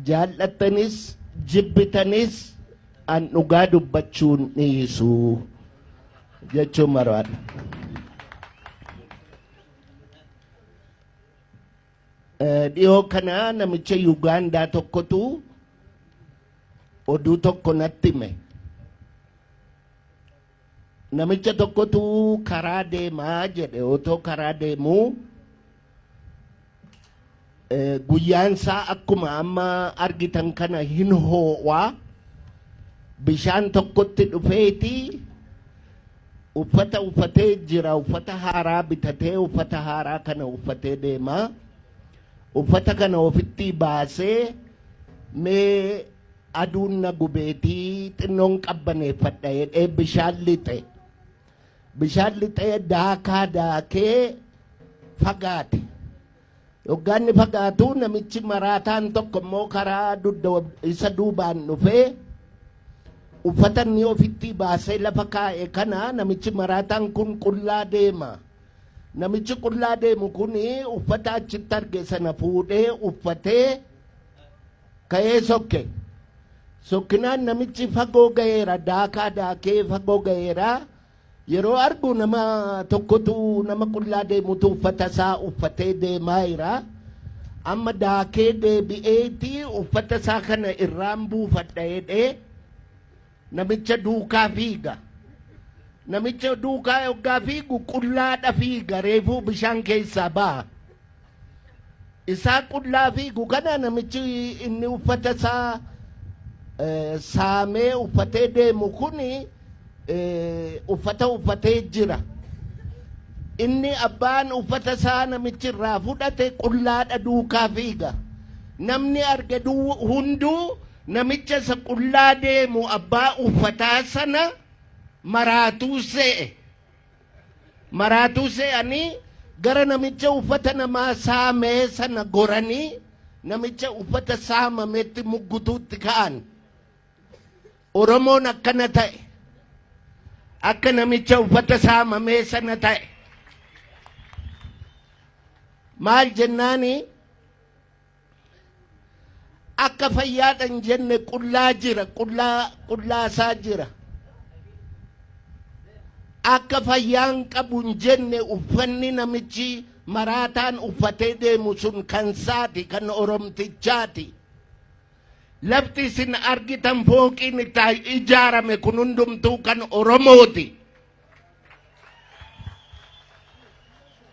Jaallattanis jibbitanis an dhugaa dubbachuun dhiisu jechuun barbaada. Dhiyoo kana namicha Yugaandaa tokkotu oduu tokko natti hime. Namicha tokkotu karaa deemaa jedhe. Otoo karaa deemuu guyyaan isaa akkuma amma argitan kana hin hoo'aa, bishaan tokkotti dhufeeti uffata uffatee jira. Uffata haaraa bitatee, uffata haaraa kana uffatee deemaa. Uffata kana ofitti baasee, mee aduun na gubeetii xinnoon qabbaneeffadha jedhee bishaan lixe. Bishaan lixee, daakaa daakee fagaate. Yoggaanni fagaatu namichi maraataan tokko immoo karaa dugda isa duubaan dhufee, uffata inni ofitti baasee lafa kaa'e kana, namichi maraataan kun qullaa deema. Namichi qullaa deemu kun uffata achitti arge sana fuudhee uffatee ka'ee sokke. Sokkinaan namichi fagoo ga'eera, daakaa daakee fagoo ga'eera. Yeroo argu nama tokkotu, nama qullaa deemutu uffata isaa uffatee deemaa jira. Amma daakee deebi'eeti uffata isaa kana irraan buufadha jedhee namicha duukaa fiiga. Namicha duukaa yoggaa fiigu qullaadha fiiga, reefuu bishaan keessaa ba'a. Isaa qullaa fiigu kana namichi inni uffata isaa saamee uffatee deemu kuni uffata uffatee jira. Inni abbaan uffata isaa namichi irraa fudhate qullaadha duukaa fiiga. Namni arge hunduu namicha isa qullaa deemu abbaa uffataa sana maraatuu se'e. Maraatuu se'anii gara namicha uffata namaa saamee sana goranii namicha uffata saamametti muggutuutti ka'an. Oromoon akkana ta'e. Akka namicha uffata saamamee sana ta'e. Maal jennaani, akka fayyaadhan jenne qullaa jira, qullaa qullaa isaa jira. Akka fayyaan qabu hin jenne, uffanni namichi maraataan uffatee deemu sun kan saati, kan Oromtichaati. Lafti isin argitan, fooqiin itti ijaarame kun hundumtuu kan Oromooti.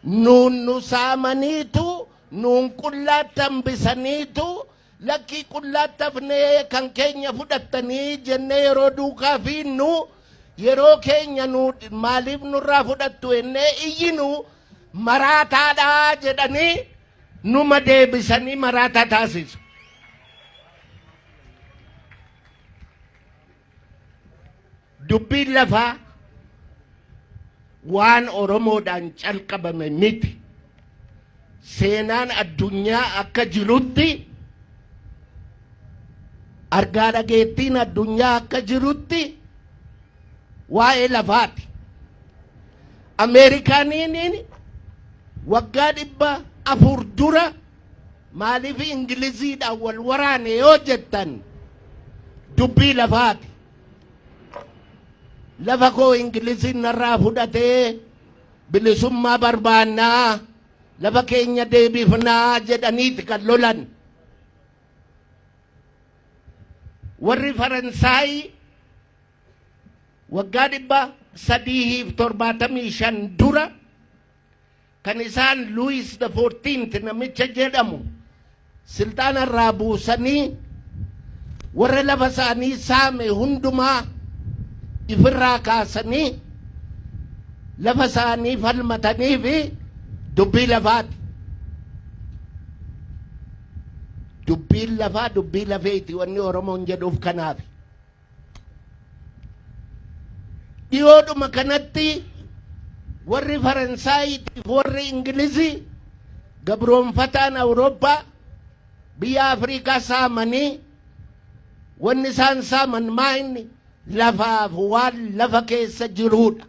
Nuun nu saamaniitu, nuun qullaatti hambisaniitu, lakkii qullaatti hafnee kan keenya fudhattanii jennee yeroo duukaa fiinnu, yeroo keenya nu maaliif nurraa fudhattu jennee iyyinu, maraataadhaa jedhanii numa deebisanii maraataa taasisu. Dubbiin lafaa waan Oromoodhaan calqabame miti. Seenaan addunyaa akka jirutti, argaa dhageettiin addunyaa akka jirutti waa'ee lafaati. Ameerikaaniin waggaa 400 dura maaliif Ingiliziidhaan wal waraane yoo jettan, dubbii lafaati. Lafa koo Ingiliziin narraa fudhatee, bilisummaa barbaannaa, lafa keenya deebifnaa jedhaniiti kan lolan. Warri Faransaay waggaa 375 dura kan isaan Louis the Fourteenth namicha jedhamu silxaana irraa buusanii, warra lafa isaanii saame hundumaa ifirraa kaasanii lafa isaanii falmatanii fi dubbii lafaati. Dubbiin lafaa dubbii lafeeti wanni Oromoon jedhuuf kanaaf. Dhiyoodhuma kanatti warri Faransaayitiif warri Ingilizii gabroonfataan Awurooppaa biyya Afrikaa saamanii, wanni isaan saaman maa inni lafaaf waan lafa keessa jiruudha.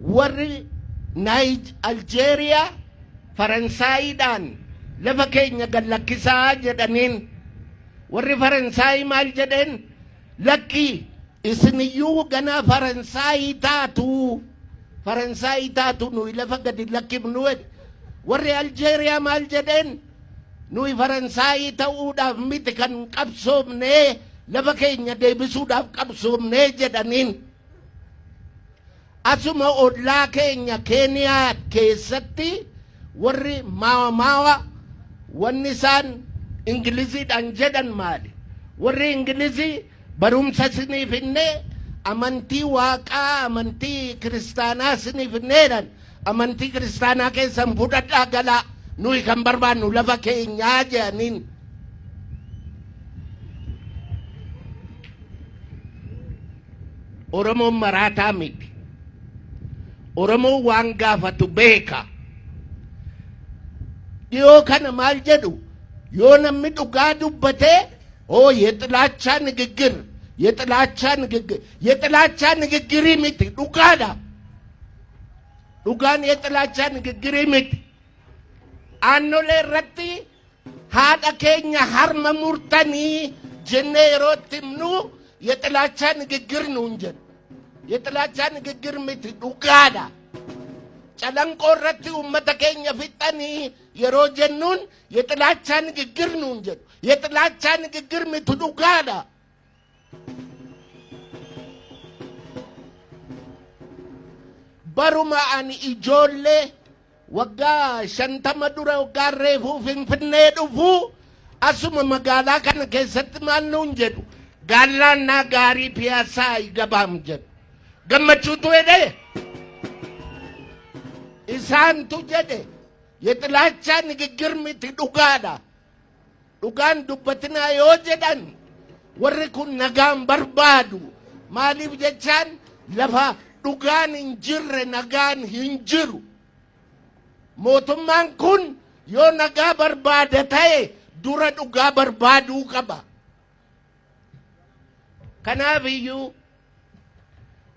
Warri Naayij Aljeeriyaa Faransaayidhaan Lafa keenya gad lakkisaa jedhaniin. Warri Faransaayii maal jedheen? Lakkii isiniyyuu ganaa Faransaayii taatu. Faransaayii taatu nuyi lafa gadi lakkifnu jedhe. Warri Aljeeriyaa maal jedheen? Nuyi Faransaayii ta'uudhaaf miti kan qabsoofnee lafa keenya deebisuudhaaf qabsoofnee jedhaniin. Asuma ollaa keenya Keeniyaa keessatti warri Maawa Maawa wanni isaan Ingiliziidhaan jedhan maali? Warri Ingilizii barumsa isinii finnee amantii waaqaa amantii kiristaanaa isinii finnee jedhan amantii kiristaanaa keessan fudhadhaa galaa nuyi kan barbaannu lafa keenyaa jedhaniin. Oromoon maraataa miti. Oromoon waan gaafatu beeka. Dhiyoo kana maal jedhu yoo namni dhugaa dubbatee oo የጥላቻ ንግግር የጥላቻ ንግግር የጥላቻ ንግግር miti dhugaadha. Dhugaan የጥላቻ ንግግር miti. Aannolee irratti haadha keenya harma murtanii jennee yeroo itti himnu የጥላቻ ንግግር nuun jedhu. የጥላቻ ንግግር miti dhugaadha. Calanqoo irratti uummata keenya fixanii yeroo jennuun የጥላቻ ንግግር nuun jedhu. የጥላቻ ንግግር miti dhugaadha. Baruma ani ijoollee waggaa 50 dura waggaa reefuu Finfinnee dhufuu asuma magaalaa kana keessatti maal nuun jedhu gaallaannaa gaarii piyaasaa gabaam jedhu. Gammachuutu jedhee isaantu jedhe የጥላቻ ንግግር miti dhugaadha. Dhugaan dubbatinaa yoo jedhan warri kun nagaan barbaadu. Maaliif jechaan lafa dhugaan hin jirre nagaan hin jiru. Mootummaan kun yoo nagaa barbaada ta'e dura dhugaa barbaaduu qaba. Kanaaf iyyuu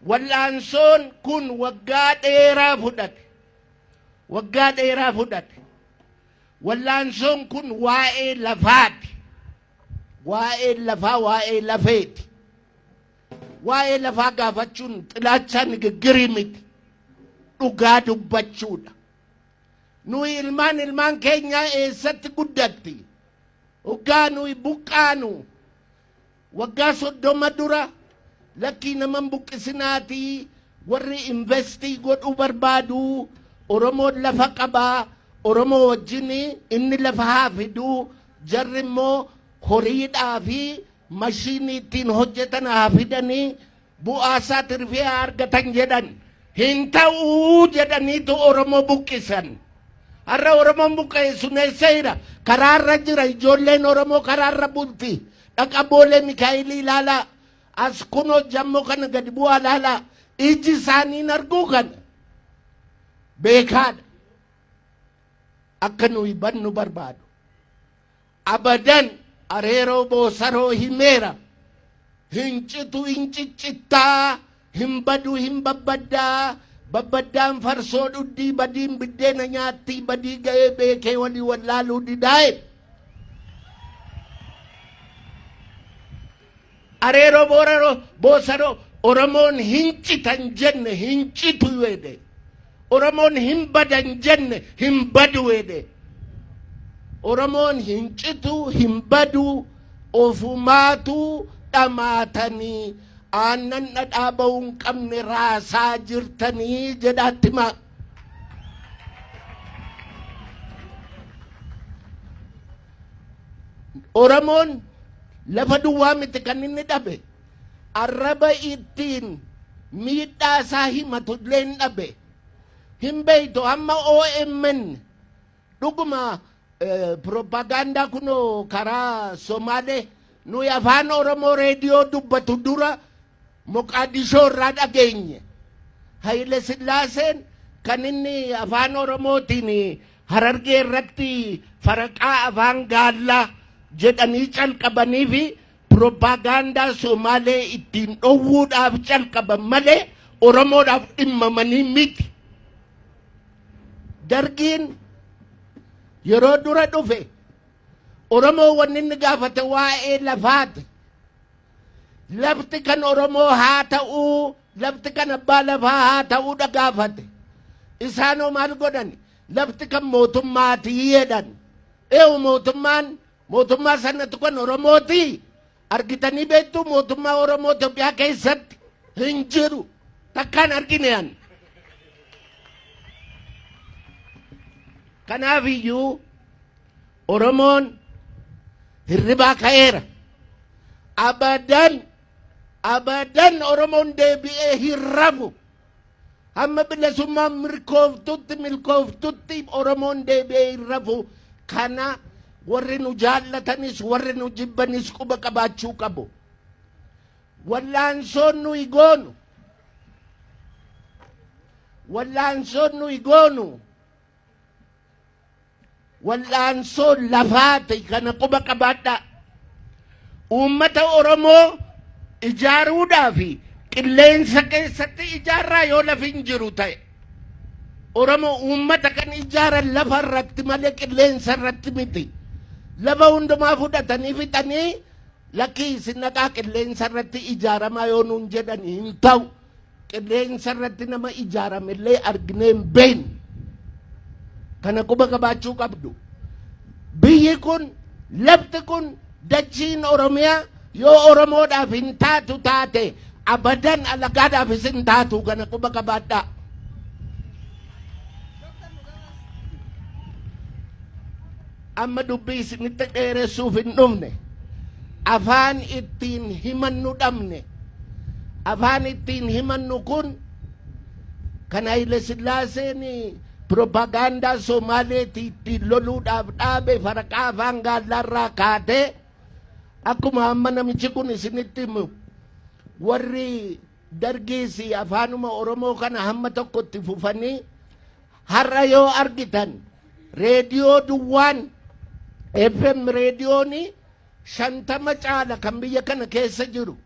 wal'aansoon kun waggaa dheeraa fudhate. Waggaa dheeraa fudhate. Wal'aansoon kun waa'ee lafaati. Waa'ee lafaa waa'ee lafeeti. Waa'ee lafaa gaafachuun ጥላቻ ንግግር miti. Dhugaa dubbachuudha. Nuyi ilmaan ilmaan keenyaa eessatti guddatti? Waggaa nuyi buqqaanu waggaa 30 dura lakkii naman buqqisinaatii warri invest godhuu barbaadu Oromoon lafa qabaa Oromoo wajjin inni lafa haa fiduu jarri immoo horiidhaa fi mashiinii ittiin hojjetan haa fidanii bu'aa isaa tirfii haa argatan jedhan hin ta'uu jedhaniitu Oromoo buqqisan. Har'a Oromoon buqqa'e sun eessa jira? Karaarra jira. Ijoolleen Oromoo karaarra bulti. Dhaqa Boolee Mikaa'elii ilaalaa. As kunoo jammoo kana gadi bu'aa ilaalaa. Iji isaaniin arguu kana. Beekaadha. Akka nuyi bannu barbaadu. Abadan areeroo boosaroo himeera. Hin citu hin ciccittaa. Hin badu hin babbaddaa. Babbaddaan farsoo dhuddii badiin biddeena nyaattii badii ga'ee beekee walii wallaaluu didaa'e. Areeroo booraroo boosaroo Oromoon hin citan jenne hin citu jedhe. Oromoon hin badan jenne hin badu jedhe. Oromoon hin citu hin badu ofumaatu dhamaatanii aannan dhadhaa ba'uu hin qabne raasaa jirtanii jedhaatti himaa. Oromoon lafa duwwaa miti kan inni dhabe. Arraba ittiin miidhaa isaa himatu illee hin dhabe. Hin beeytu hamma OMN dhuguma propagaandaa kunoo karaa Somaalee nuyi afaan Oromoo reediyoo dubbatu dura Moqaadishoo irraa dhageenye. Haile Sillaaseen kan inni afaan Oromootiin Harargee irratti faraqaa afaan gaallaa jedhanii calqabanii fi propagaandaa Somaalee ittiin dhowwuudhaaf calqaban malee Oromoodhaaf dhimmamanii miti. Dargiin Yeroo dura dhufe Oromoo wanni inni gaafate waa'ee lafaati. Lafti kan Oromoo haa ta'uu, lafti kan abbaa lafaa haa ta'uudha gaafate. Isaanoo maal godhan? Lafti kan mootummaatii jedhan. Eewu mootummaan mootummaa sanatu kan Oromootii? Argitanii beektuu mootummaa Oromoo Itoophiyaa keessatti hin jiru. Takkaan argine ani. Kanaaf iyyuu Oromoon hirribaa ka'eera. Abadan abadan Oromoon deebi'ee hin rafu. Hamma bilisummaan mirkooftutti milkooftutti Oromoon deebi'ee hin rafu. Kana warri nu jaallatanis warri nu jibbanis quba qabaachuu qabu. Wallaansoon nuyi goonu wallaansoon nuyi goonu wal'aansoo lafaati kana quba qabaadhaa. Uummata Oromoo ijaaruudhaaf qilleensa keessatti ijaarraa yoo lafi hin jiru ta'e. Oromoo uummata kan ijaaran lafa irratti malee qilleensa irratti miti. Lafa hundumaa fudhatanii fixanii lakkii isin dhaqaa qilleensa irratti ijaaramaa yoo nuun jedhan hin ta'u. Qilleensa irratti nama ijaarame illee arginee hin beeknu. Kana quba qabaachuu qabdu. Biyyi kun, lafti kun, dachiin Oromiyaa yoo Oromoodhaaf hin taatu taate abadan alagaadhaafis hin taatu kana quba qabaadhaa. Amma dubbii isinitti dheeressuuf hin dhufne. Afaan ittiin himannu dhabne. Afaan ittiin himannu kun kan Haile Sillaaseen propagaandaa Somaaleetii ittiin loluudhaaf dhaabe faraqaa afaan gaallaarraa kaatee akkuma amma namichi kun isinitti himu warri dargiis afaanuma Oromoo kana hamma tokko itti fufanii har'a yoo argitan reediyoo duwwaan FM reediyoon 50 caala kan biyya kana keessa jiru.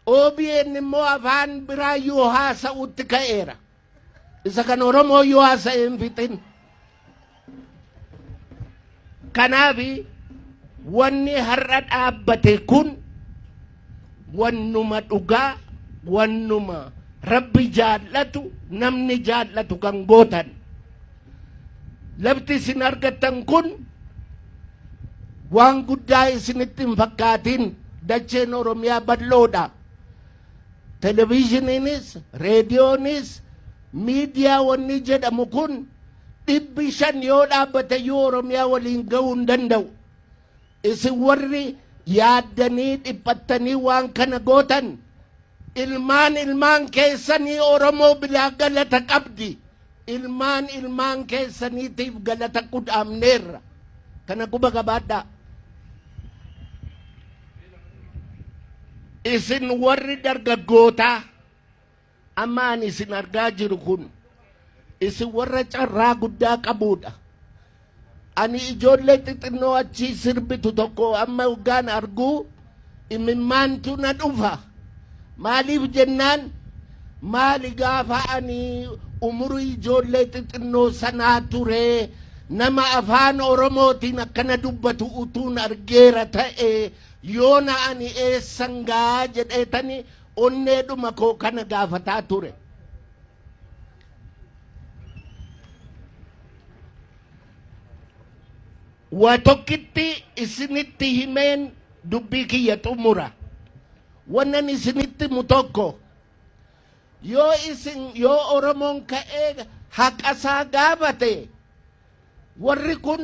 OBN immoo afaan biraayyuu haasa'utti ka'eera. Isa kan Oromoo yoo haasa'e hin fixin. Kanaaf wanni har'a dhaabbate kun wannuma dhugaa wannuma Rabbi jaallatu namni jaallatu kan gootan. Lafti isin argattan kun waan guddaa isinitti hin fakkaatin dacheen Oromiyaa bal'oodha. Televiizhiniinis, reediyoonis, miidiyaa wanni jedhamu kun 500 yoo dhaabbate iyyuu Oromiyaa waliin ga'uu hin danda'u. Isin warri yaaddanii dhiphattanii waan kana gootan ilmaan ilmaan keessanii Oromoo bilaa galata qabdi. Ilmaan ilmaan keessaniitiif galata qudhaamneerra. Kana quba qabaadhaa. Isin warri dargaggootaa amma ani isin argaa jiru kun isin warra carraa guddaa qabuudha. Ani ijoollee xixinnoo achii sirbitu tokko amma hoggaan arguu imimmaantu na dhufa. Maaliif jennaan maali gaafa ani umurii ijoollee xixinnoo sanaa ture nama afaan Oromootiin akkana dubbatu utuun argeera ta'e yoona ani eessan gaa jedheetani onneedhuma koo kana gaafataa ture. Waa tokkitti isinitti himeen dubbii kiyya xumura. Wannan isinitti himu tokko yoo isin yoo Oromoon ka'ee haqasaa gaafate warri kun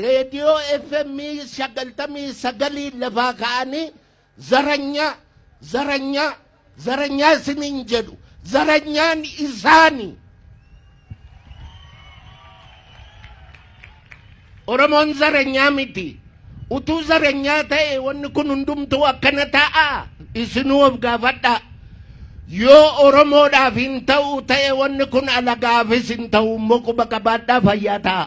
reediyoo FM 99 lafaa ka'anii zaranyaa zaranyaa zaranyaa isiniin jedhu zaranyaan isaani. Oromoon zaranyaa miti. Utuu zaranyaa ta'e wanni kun hundumtuu akkana ta'a isinuu of gaafadhaa. Yoo Oromoodhaaf hin ta'u ta'e wanni kun alagaafis hin ta'u immoo quba qabaadhaa fayyaa ta'a.